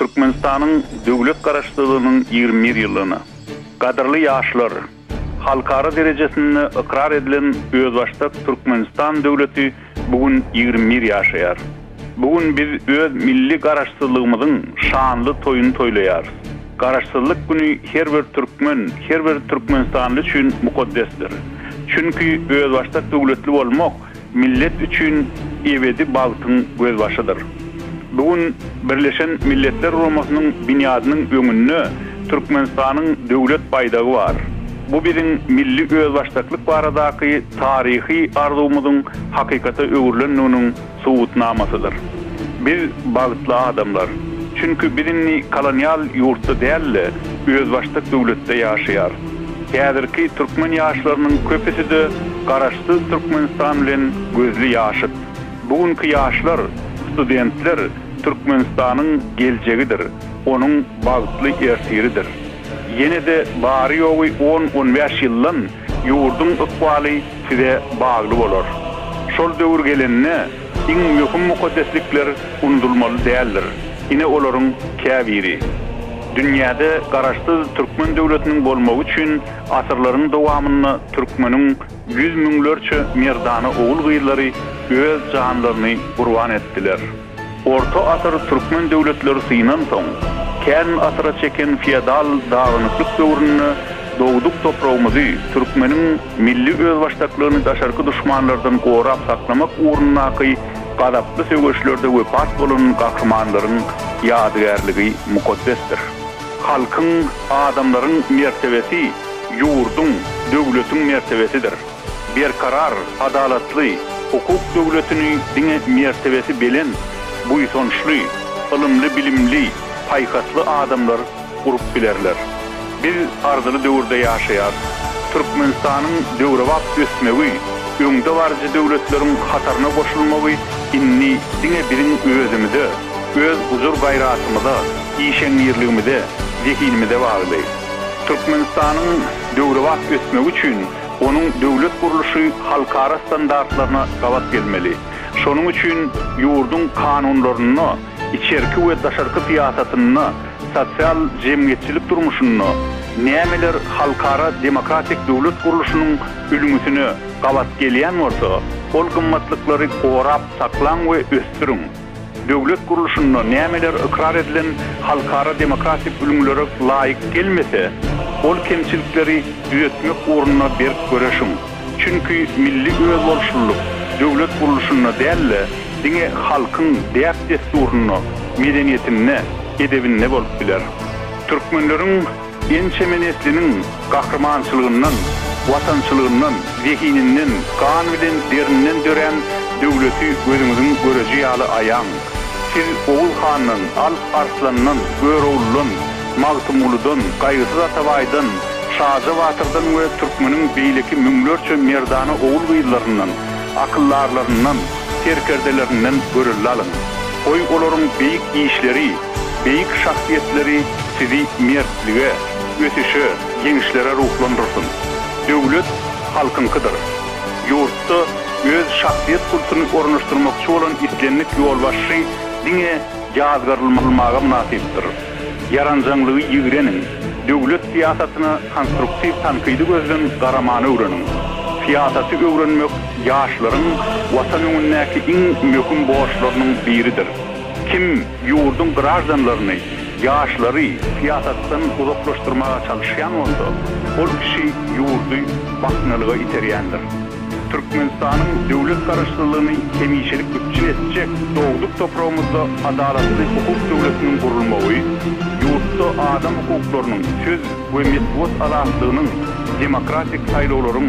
Türkmenistanyň döwlet Garaşsyzlygynyň 21 ýyllygyna. Gadyrly ýaşlar! Halkara derejesinde ykrar edilen özbaşdak Türkmenistan döwleti bu gün 21 ýaşaýar. Bu gün biz öz milli Garaşsyzlygymyzyň şanly toýuny toýlaýarys. Garaşsyzlyk güni her bir türkmen, her bir türkmenistanly üçin mukaddesdir. Çünki özbaşdak döwletli bolmak millet üçin ebedi bagtyň gözbaşydyr. Bu gün Birleşen Milletler Guramasynyň binýadynyň öňünde Türkmenistanyň Döwlet baýdagy bar. Bu biziň milli özbaşdaklyk baradaky taryhy arzuwymyzyň hakykata öwrülendiginiň subutnamasydyr. Biz bagtly adamlar. Çünki biz indi kolonial ýurtda däl-de, özbaşdak döwletde ýaşaýarys. Häzirki türkmen ýaşlarynyň köpüsi-de Garaşsyz Türkmenistan bilen gözli ýaşyt. Bu günki ýaşlar, studentler Türkmenistanyň geljegidir, onuň bagtly ertiridir. Ýene-de bary-ýogy on-on bäş ýyldan ýurduň ykbaly size bagly bolar. Şol döwür gelende, iň möhüm mukaddeslikler unudylmaly däldir. Ine olaryň käbiri. Dünýäde Garaşsyz türkmen döwletiniň bolmagy üçin asyrlaryň dowamynda türkmeniň ýüz müňlerçe merdana ogul-gyzlary öz janlaryny gurban etdiler. Orta asyr türkmen döwletleri synansoň, kän asyra çeken feodal dagynyklyk döwründe dogduk topragymyzy, türkmeniň milli özbaşdaklygyny daşarky duşmanlardan gorap saklamak ugrundaky gazaply söweşlerde wepat bolan gahrymanlaryň ýadygärligi mukaddesdir. Halkyň, adamlaryň mertebesi ýurduň, döwletiň mertebesidir. Berkarar, adalatly, hukuk döwletini diňe mertebesi belent, buýsançly, ylymly-bilimli, paýhasly adamlar gurup bilerler. Biz arzyly döwürde ýaşaýarys. Türkmenistanyň döwrebap ösmegi, öňdebaryjy döwletleriň hataryna goşulmagy indi diňe biziň özümize, öz gujur-gaýratymyza, işeňňirligimize, zehinimize bagly. Türkmenistanyň döwrebap ösmegi üçin onuň döwlet gurluşy halkara standartlaryna gabat gelmeli. Şonuň üçin ýurduň kanunlarynda, içerki we daşarky syýasatynda, sosial-jemgyýetçilik durmuşynda nämeler halkara demokratik döwlet gurluşynyň ülňüsine gabat gelýän bolsa, ol gymmatlyklary gorap saklaň we ösdüriň. Döwlet gurluşynda nämeler ykrar edilen halkara demokratik ülňülere laýyk gelmese, ol kemçilikleri düzetmek ugrunda berk göreşiň. Çünki milli özboluşlylyk döwlet gurluşynda däl-de, diňe halkyň däp-dessurynda, medeniýetinde, edebinde bolup biler. Türkmenleriň ençeme nesliniň gahrymançylygyndan, watançylygyndan, zehininden, gan bilen derinden dörän döwleti gözüňiziň göreji ýaly aýaň. Siz Oguz handan, Alp Arslandan, Görogludan, Magtymguludan, Gaýgysyz Atabaýdan, Şaja batyrdan we türkmeniň beýleki müňlerçe merdana ogul-gyzlaryndan, akyldarlaryndan, serkerdelerinden görelde alyň. Goý, olaryň beýik işleri, beýik şahsyýetleri sizi mertlige, ösüşe, ýeňişlere ruhlandyrsyn. Döwlet halkyňkydyr. Ýurtda öz şahsyýet kultuny ornaşdyrmakçy bolan islendik ýolbaşçy diňe ýazgarylmaga mynasypdyr. Ýaranjaňlygy ýigreniň, döwlet syýasatyna konstruktiw tankydy gözden garamany öwreniň. Syýasaty öwrenmek ýaşlaryň Watan öňündäki iň möhüm borçlarynyň biridir. Kim ýurduň graždanlaryny, ýaşlary syýasatdan uzaklaşdyrmaga çalyşýan bolsa, ol kişi ýurdy baknalyga iterýändir. Türkmenistanyň döwlet Garaşsyzlygyny hemişelik üpjün etjek dogduk topragymyzda adalatly hukuk döwletiniň gurulmagy, ýurtda adam hukuklarynyň, söz we metbugat azatlygynyň, demokratik saýlawlaryň,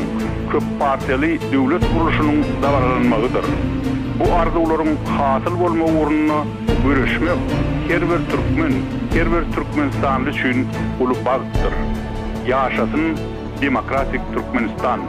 köppartiýaly döwlet gurluşynyň dabaralanmagydyr. Bu arzuwlaryň hasyl bolmagy ugrunda göreşmek her bir türkmen, her bir türkmenistanly üçin uly bagtdyr. Ýaşasyn demokratik Türkmenistan!